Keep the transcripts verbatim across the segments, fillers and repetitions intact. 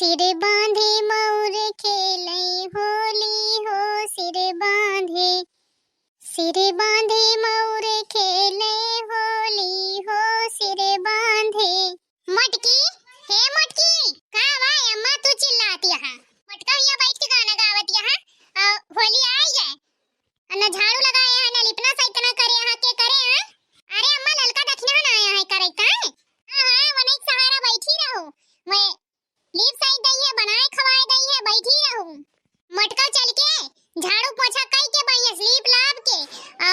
सिर बांधे मौर खेले होली हो, सिर बांधे, सिर बांधे मौर खेले होली हो, सिर बांधे। मोटकी, हे मोटकी, का बा अम्मा तू चिल्लात यहाँ? मोटका हियाँ बैठ के गाना गावत यहाँ, अ, होली आई है। अ, न झाड़ू लगाए हैं, न लिपना सैतना करे हैं, के करे हैं? अरे अम्मा ललका दखिना ना आया है करे का? हाँ, हाँ, वो नहीं सहारा बैठी रहो। मैं लीप साई दई है, बनाए खवाए दई है, बैठी रहू। मोटका चल के झाड़ू पोछा कई के बइया लीप लाप के, आ,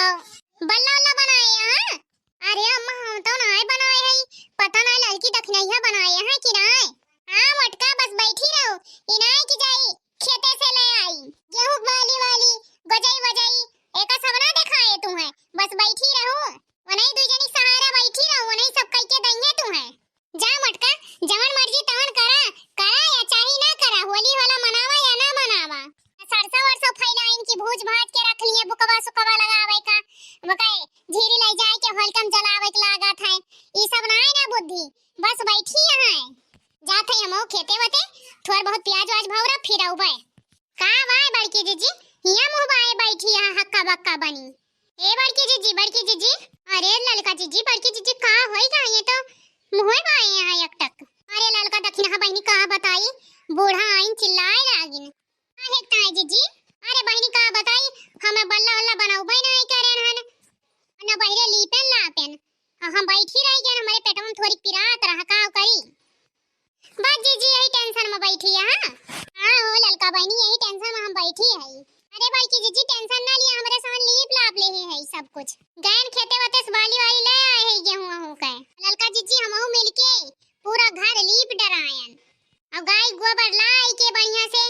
बल्ला उल्ला बनाए, हाँ? अरे अम्मा, हम तो नाय बनाए हई, पता नाय ललकी दखिनैया बनाए हैं कि नाय। हाँ मोटका, बस बैठी रहो, इनाय की जाई खेते से ले आई गेहूं बाली वाली, गजई वजई, एका सब ना देखाए तू है, बस बैठी रहो, वनई दुई जनी सहारा बैठी रहो, वनई सब कई के दइहे तू है। जा मोटका, जवन मर्जी तवन करा, करा या चाही ना करा, होली होला मनावा या ना मनावा। सरसों वरसों फैलाइन की भूज भाज के रख लिए, बुकवा सुकवा लगावे का, बकाए झीरी ले जाए के होलिका में जलावे के लागत है। ई सब ना है ना बुद्धि, बस बैठी यहाँ है। जात है हमहू खेते वते, थोड़ बहुत प्याज वाज भौरा फिर अउबे। का बाय बड़की जीजी, हिया मुँह बाए बैठी यहाँ हक्का बक्का बनी। ए बड़की जीजी, बड़की जीजी, अरे ललका जीजी, बड़की जीजी, का होई गा? ये तो मुँहे बाए यहाँ एकटक। अरे ललका दखिनहा बहिनी, का बताई, बूढ़ा आइन चिल्लाए लागिन। काहे ताई जीजी? अरे बहिनी, का बताई, हमें बल्ला उल्ला बनौबे नहीं करेन हन, न बहिरे लीपेन लापेन। आ हम बैठी रह गए, हमारे पेटवा में थोड़ी पिरात रहा, का करी? बस जीजी, यही tension में बैठी है, हाँ? हाँ हो ललका बहिनी, यही tension में हम बैठी है। अरे बड़की जीजी, tension ना लिया, हमरे सामान लीप लाप ले है सब कुछ। गैन खेते वते से बाली वाली ले आए है गेहूं वहूं के। ललका जीजी, हमहू मिलके पूरा घर लीप डरायन। अब गाय गोबर लाई के बढ़िया से,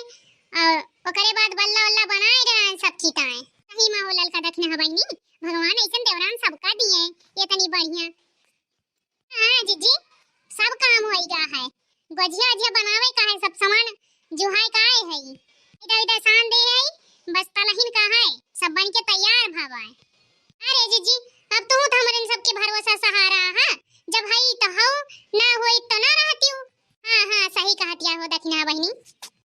और ओकरे बाद बल्ला उल्ला बनाए डरायन सब खिताए। सही में हो ललका दखिनहा बहिनी, भगवान ऐसन देवरान सबका दिए, ये तनी बढ़िया। हाँ जीजी, सब काम होई गा है। गोझिया ओझिया बनावे का है, सब सामान जुहाए का आए है। इधर इधर सान दे है, बस तलहिन का है, सब बन के तैयार भवा है। अरे जीजी, अब तू तो हमरन सबके भरोसा सहारा, हाँ? जब हई तो हऊ, ना होई तो ना रहती हूँ। हाँ, हाँ, सही कहतिया हो दखिनहा बहिनी।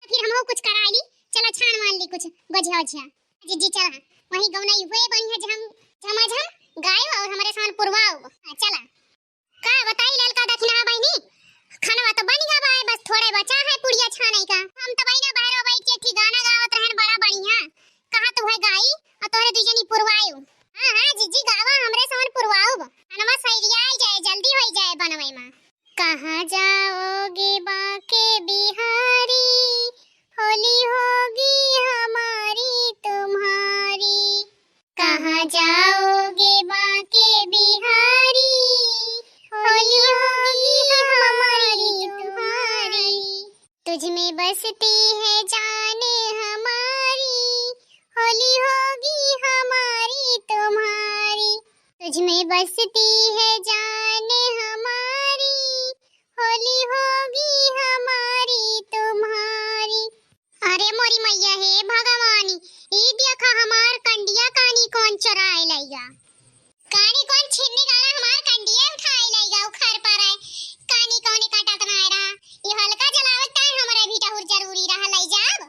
फिर हमहू कुछ करा ली, चला छान मान ली कुछ गोझिया ओझिया। जीजी चला, वही गौनई हुए बढ़िया झम, झमाझम गायो और हमरे सामान पुरवाओ। हाँ, चला। का बताई ललका दखिनहा बहिनी, खानवा तो बन गवा है, बस थोड़े बचा है पुड़िया छाने का। हम तो बहिना बहरवा बैठ के एक ठे गाना गावत रहन बड़ा बढ़िया, कहा तू है गाई और तोहरे दुई जनी पुरवायु। हाँ, हाँ, जीजी गावा, हमरे सामान पुरवाउब। खानवा सैरिया जाए, जल्दी होई जाए बनवे में। कहाँ जाओगे बांके बिहारी, होली होगी हमारी तुम्हारी। कहाँ जाओगे बांके बिहारी, होली होगी हमारी तुम्हारी। तुझ में बसती है जान हमारी, होली होगी हमारी तुम्हारी। तुझ में बसती है जान हमारी, होली होगी हमारी तुम्हारी। अरे मोरी मैया हे भगवानी, ई देखा हमार कंडिया कानी कौन चोराए लइगा। कानी कौन छिन्नी गाड़ा हमार कंडिया उठाए लइगा, उखाड़ पाराए। कानी कौने काटत ना रहा, ई हल्का जलावत ताई हमरे भी टहुर जरूरी रहा, लइ जाब।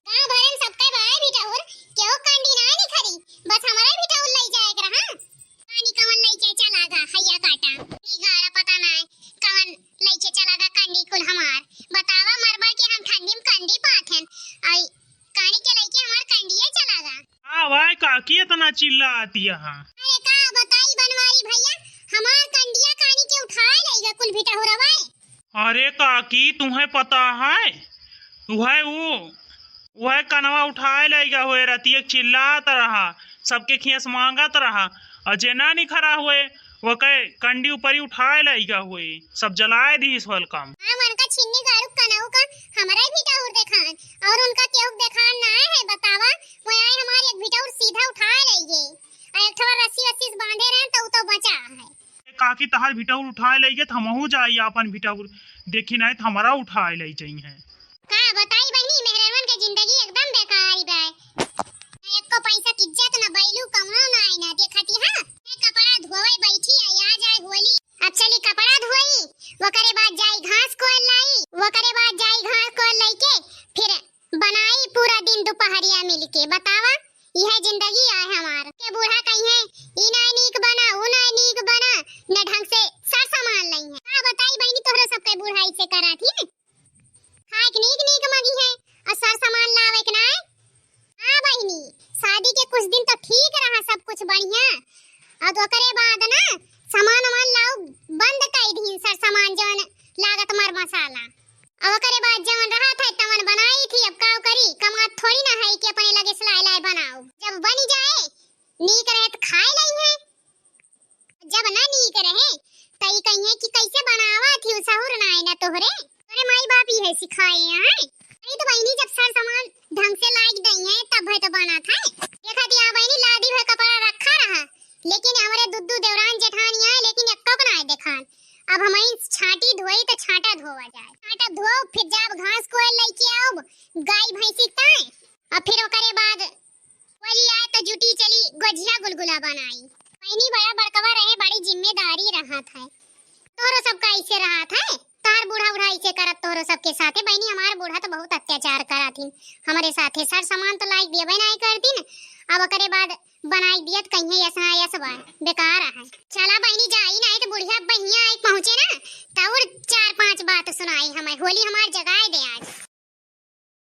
गाँव भरे में सबके बाए भी टहुर, केहू कंडी ना निखरी, बस हमरे भी टहुर लइ जाए के रहा। कानी कौन लइ जाए चला गा, हैया काटा। ई गाड़ा पता ना है, कौन लइके चला गा कंडी कुल हमार। बतावा मरबर के हम ठंडी में कंडी पाथेन। आई कानी के लइके हमार कंडिये चला गा। का भाई काकी इतना चिल्लाती है? अरे का बताई बनवारी भैया, हमार कंडिया कानी के उठाए लइगा कुल भिटहुरवा। अरे काकी तुम्हें पता है, वह वो वह कनवा उठाए लइगा हुए, रतिया के चिल्लात रहा, सबके खियस मांगत रहा, और जे ना निखरा हुए, वह कहे कंडी ऊपरी उठाए लइगा हुए, सब जलाए दीस होलकम। हाँ, उनका छिन्नी गाड़ू कनऊ का हमरा ही भिटाउर देखान, और उनका केहू देखान ना है, बतावा, वो आए हमारे एक भिटाउर सीधा उठाए लइगे, और एक ठवा रस्सी वस्सी से बांधे रहे, तो उ तो बचा है। ए काकी, तहार भिटउर उठाए लइगे त हमहू जाई आपन भिटउर देखी, नाहीं त हमरा उठाए लइ जइहें। का बताई बहिनी, मेहरारुअन के जिंदगी एकदम बेकार ही बाय। ना एको पैसा की इज्जत, ना बैलू कउनो, ना आई ना देखती, हाँ। ए कपड़ा धोवे बैठी आई, आ जाए होली। अब चली कपड़ा धोई, ओकरे बाद जाई घास कोल लाई, ओकरे बाद जाई घास कोल बतावा, यह जिंदगी आए हमार। के बूढ़ा कहिहैं, "ई नाय नीक बना, ऊ नाय नीक बना," न ढंग से सर सामान लइहैं। का बताई बहिनी, तोहरो सबके बूढ़ा ऐसे करत ही। खाए के नीक नीक मगिहैं और सर सामान लावे के नाय। हाँ बहिनी, शादी के कुछ दिन तो ठीक रहा, सब कुछ बढ़िया, और ओकरे बाद ना सामान वामान लाउ बंद कर दीन, सर सामान जौन लागत मर मसाला। अब ओकरे बाद जवन रहत है तवन बनाई थी, अब का करी, कमात थोड़ी ना है कि अपने लगे से लाए लाए बनाओ। जब बनी जाए, नीक रहे तो खाए लइहैं, जब ना नीक रहे तो ई कहिहैं कि कैसे बनावा थी, उ सहूर ना है ना तोहरे। तोहरे माई बाप ही है सिखाए हैं। अरे तो बहिनी, जब सर सामान ढंग से लाइक दइहैं तब है तो बनत है। देखा थी यहाँ बहिनी, लादी भर कपड़ा रखा रहा, लेकिन हमरे दुद्दू देवरान जेठानी आए, लेकिन एक्को को ना देखान। अब हम छाटी धोई तो छाटा धोवा जाए, छाटा धो, फिर जाब घास कोयल लेके आओ गाय भैंसी ताए, और फिर ओकरे बाद कोयली आए तो जुटी चली गोझिया गुलगुला बनाई। बहिनी बड़ा बड़कवा रहे, बड़ी जिम्मेदारी रहत है। तोहरो सबका ऐसे रहत है, तार बूढ़ा बूढ़ा ऐसे करत तोहरो सबके साथे। बहिनी हमार बूढ़ा तो बहुत अत्याचार करत ही हमरे साथे, सर सामान तो लाइक दियबे नहीं करतीन, अब ओकरे बाद बनाई दियत कहिहैं यस ना यस बा, बेकार है। चला बहिनी जाई, नहीं तो बुढ़िया बहिया आई पहुँचे ना, तौर चार पांच बात सुनाई हमें, होली हमार जगाए दे आज।